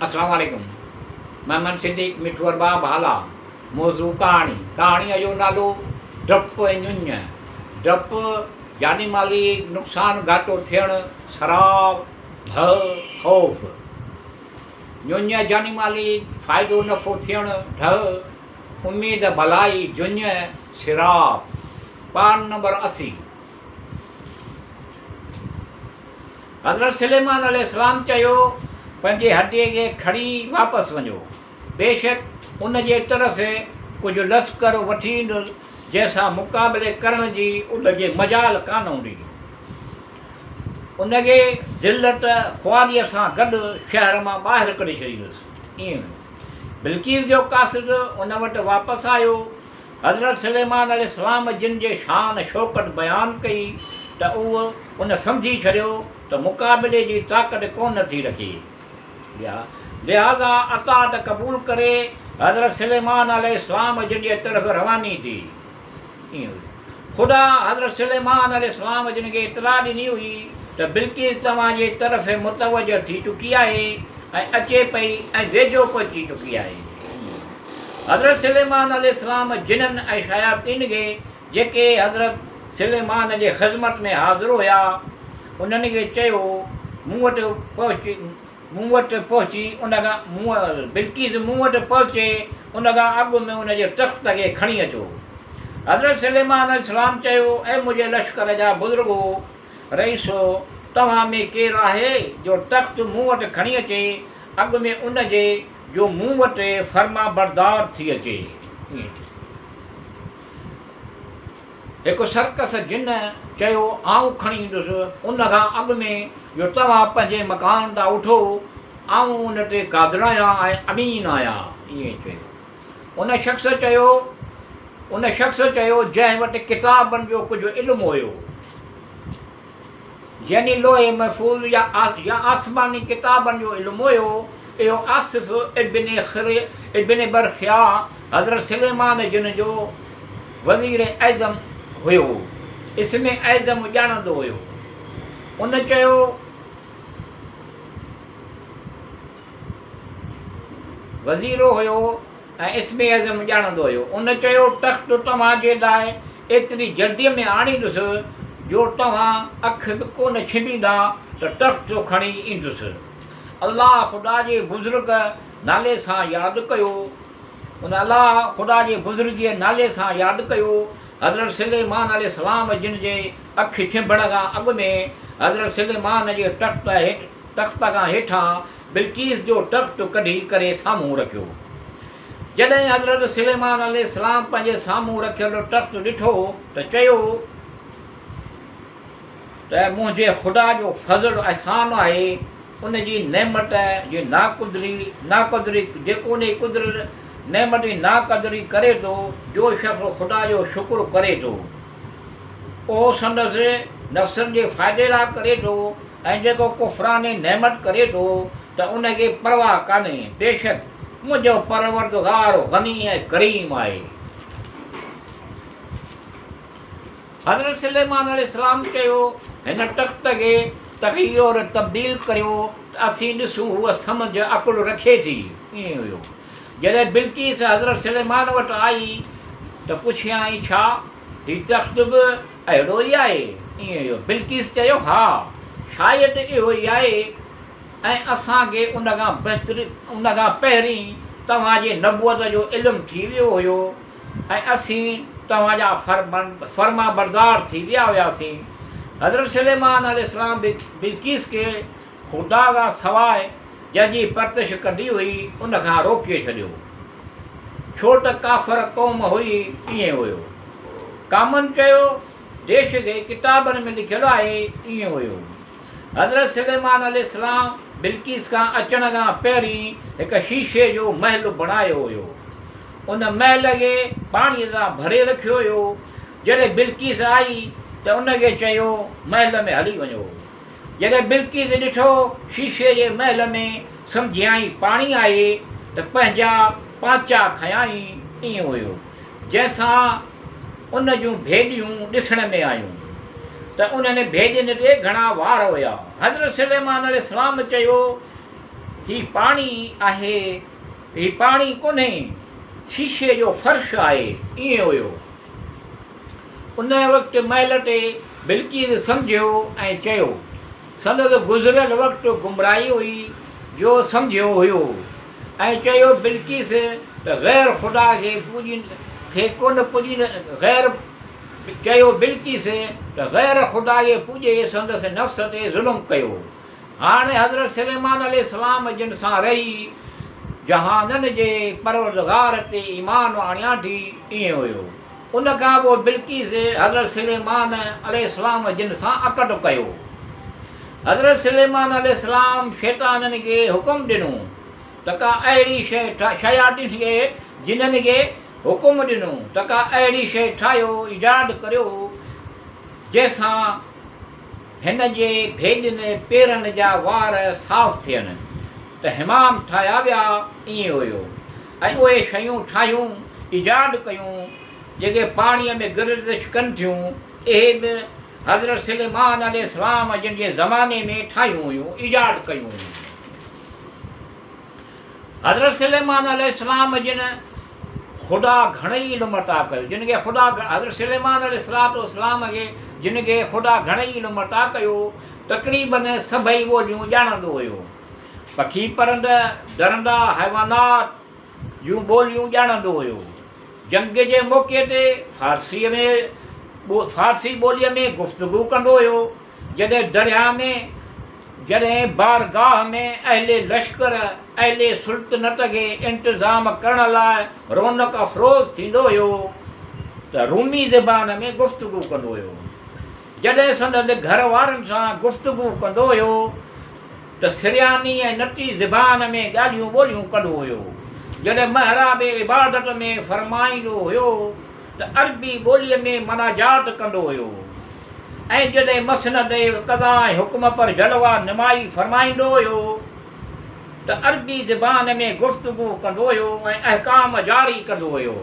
اسلام عليڪم محمد صديق مٺو ارباب هالا موضوع ڪهاڻي ڪهاڻيء جو نالو ڊپ ۽ ڃڃ ڊپ جاني مالي نقصان گهاٽو ٿيڻ سراء ڀؤ خوف ڃڃ جاني مالي فائدو نفعو ٿيڻ ڍء اميد ڀلائي جڃ سراء پان نمبر 80. حضرت سليمان عليه السلام چيو، پنهنجي هڏي کي کڻي واپس وڃو، بيشڪ ان جي طرف ڪجهه لشڪر وٺي ايندس، جنهن سان مقابلي ڪرڻ جي ان کي مجال ڪانه هوندي. ان کي ذلت خواريء سان گڏ شهر مان ٻاهر ڪڍي ڇڏيندس. ائين هيو. بلقيس جو قاصد ان وٽ واپس آيو. حضرت سليمان عليه السلام جن جي شان شوڪت بيان ڪئي ته اهو ان سمجهي ڇڏيو ته مقابلي جي طاقت ڪونه ٿي رکي. لهٰذا اطاعت قبول ڪري حضرت سليمان عليه السلام جن جي طرف رواني ٿي. خدا حضرت سليمان عليه السلام جن کي اطلاع ڏني هئي ته بلقيس توهان جي طرف متوجه ٿي چڪي آهي ۽ اچي پئي ۽ ويجهو پهچي چڪي آهي. حضرت سليمان عليه السلام جنن ۽ شياطين کي جيڪي حضرت سليمان جي خذمت ۾ حاضر هيا، انهن کي چيو، مون وٽ پهچي مون وٽ پهچي ان کان مون بلقيس مون وٽ پهچي ان کان اڳ ۾ ان جي تخت کي کڻي اچو. حضرت سليمان عليه السلام چيو، اي منهنجي لشڪر جا بزرگو! رئيسو! توهان ۾ ڪير آهي جو تخت مون وٽ کڻي اچي، اڳ ۾ ان جي جو مون وٽ فرمانبردار ٿي اچي. هڪ سرڪس جن چيو، آئون کڻي ايندس، ان کان اڳ ۾ جو توهان پنهنجي مڪان تان اٿو، آئون ان تي قادر آهيان ۽ امين آهيان. ائين چيو. ان شخص چيو، ان شخص چيو جنهن وٽ ڪتابن جو ڪجهه علم هيو. يعني لوح محفوظ يا يا آسماني ڪتابن جو علم هيو، اهو آصف ابن ابن برخيا حضرت سليمان جن جو وزير اعظم هيو، اسم اعظم ڄاڻندو هيو. ان چيو. وزير هيو ۽ اسم اعظم ڄاڻندو هيو. ان چيو، تخت توهان جي لاء ايتري جلديء ۾ آڻيندس جو توهان اک به ڪونه ڇنڀيندا ته تخت کڻي ايندس. الله خدا جي بزرگ نالي سان ياد ڪيو. ان الله خدا جي بزرگيء نالي سان ياد ڪيو. حضرت سليمان عليه السلام جن جي اک ڇنڀڻ کان اڳ ۾ حضرت سليمان جي تخت هيٺ تخت کان هيٺان بلقيس جو تخت ڪڍي ڪري سامهون رکيو. جڏهن حضرت سليمان عليه السلام پنهنجي سامهون رکيل تخت ڏٺو ته چيو ته منهنجي خدا جو فضل احسان آهي، ان جي نعمت جي ناقدري ناقدري جيڪو ان جي قدرت نعمت جي ناقدري ڪري ٿو، جو شخص خدا جو شڪر ڪري ٿو، اهو سندس نفسن جي فائدي لاء ڪري ٿو. ۽ جيڪو ڪفران نعمت ڪري ٿو ته ان کي پرواهه ڪانهي، بيشڪ منهنجو پروردگار غني ۽ ڪريم آهي. حضرت سليمان عليه السلام چيو، هن تخت کي تغير، تبديل، ڪريو ته اسين ڏسون هوء سمجهه، عقل، رکي ٿي. ائين هيو. جڏهن بلقيس حضرت سليمان وٽ آئي ته پڇيائين، ڇا هي تخت به اهڙو ئي آهي؟ ائين هيو. بلقيس چيو، ها، شايد اهو ئي آهي ۽ اسان کي ان کان بهتر ان کان پهرين توهان جي نبوت جو علم ٿي ويو هيو ۽ اسين توهان جا فرمانبردار ٿي ويا هياسين. حضرت سليمان عليه السلام بلقيس کي خدا کان سواء جنهن جي پرتش ڪندي هئي ان کان روڪي ڇڏيو. ڇو ته ڪافر قوم هئي ائين هيو. ڪامن چيو، ديش جي ڪتابن ۾ لکيل آهي ائين هيو. حضرت سليمان عليه السلام بلقيس کان اچڻ کان پهرين هڪ شيشي جو محل بڻايو هيو. ان محل کي پاڻي سان ڀري رکيو هيو. جڏهن بلقيس آئي ته ان کي چيو، محل ۾ هلي وڃو. جڏهن بلقيس ڏٺو شيشي جي محل ۾ سمجهيائين پاڻي آهي ته پنهنجا پانچا کنيائين ائين هيو جنهن سان ان جون ڀيڏيون ڏسڻ ۾ آيون ته انهن ڀيڏين تي گهڻا وار هيا. حضرت سليمان عليه السلام چيو، هي پاڻي آهي، هي پاڻي ڪونهي، شيشي جو فرش آهي، ائين هيو. ان وقت مهل تي بلقيس سمجهيو ۽ چيو. سندس گذريل وقت گمراهي هئي جو سمجهيو هيو ۽ چيو بلقيس ته غير خدا کي پوڄين کي ڪونه پوڄين غير چيو بلقيس ته غير خدا کي پوڄي سندس نفس تي ظلم ڪيو. هاڻي حضرت سليمان عليه السلام جن سان رهي جهانن جي پروردگار تي ايمان آڻيان ٿي ائين هيو. ان کان پوء بلقيس حضرت سليمان عليه السلام جن سان عقد ڪيو. حضرت سليمان عليه السلام شيطانن کي حڪم ڏنو ته ڪا اهڙي شيء شياطين کي جنن کي حڪم ڏنو ته ڪا اهڙي شيء ٺاهيو ايجاد ڪريو جنهن سان هن جي ڀيڏن پيرن جا وار صاف ٿين ته حمام ٺاهيا ويا ائين هيو ۽ اهي شيون ٺاهيون ايجاد ڪيون جيڪي پاڻيء ۾ گردش ڪن ٿيون اهي به حضرت سليمان عليه السلام جن جي زماني ۾ ٺاهيون هيون ايجاد ڪيون هيون. حضرت سليمان عليه السلام جن خدا گهڻئي علم عطا ڪيو، جن کي خدا حضرت سليمان عليه الصلوة والسلام کي جن کي خدا گهڻئي علم عطا ڪيو، تقريباً سڀئي ٻوليون ڄاڻندو هيو. پکي پرند، درندا، حيوانات جون ٻوليون ڄاڻندو هيو. جنگ جي موقعي تي فارسيء ۾ فارسي ٻوليء ۾ گفتگو ڪندو هيو. جڏهن درياهه ۾، جڏهن بارگاهه ۾ اهل لشڪر، اهل سلطنت کي انتظام ڪرڻ لاء رونق افروز ٿيندو هيو ته رومي زبان ۾ گفتگو ڪندو هيو. جڏهن سندس گهر وارن سان گفتگو ڪندو هيو ته سرياني ۽ نٽي زبان ۾ ڳالهيون ٻولهيون ڪندو هيو. جڏهن محراب عبادت ۾ فرمائيندو هيو ته عربي ٻوليء ۾ مناجات ڪندو هيو ۽ جڏهن مسند قضا ۽ حڪم پر جلوه نمائي فرمائيندو هيو ته عربي زبان ۾ گفتگو ڪندو هيو ۽ احڪام جاري ڪندو هيو.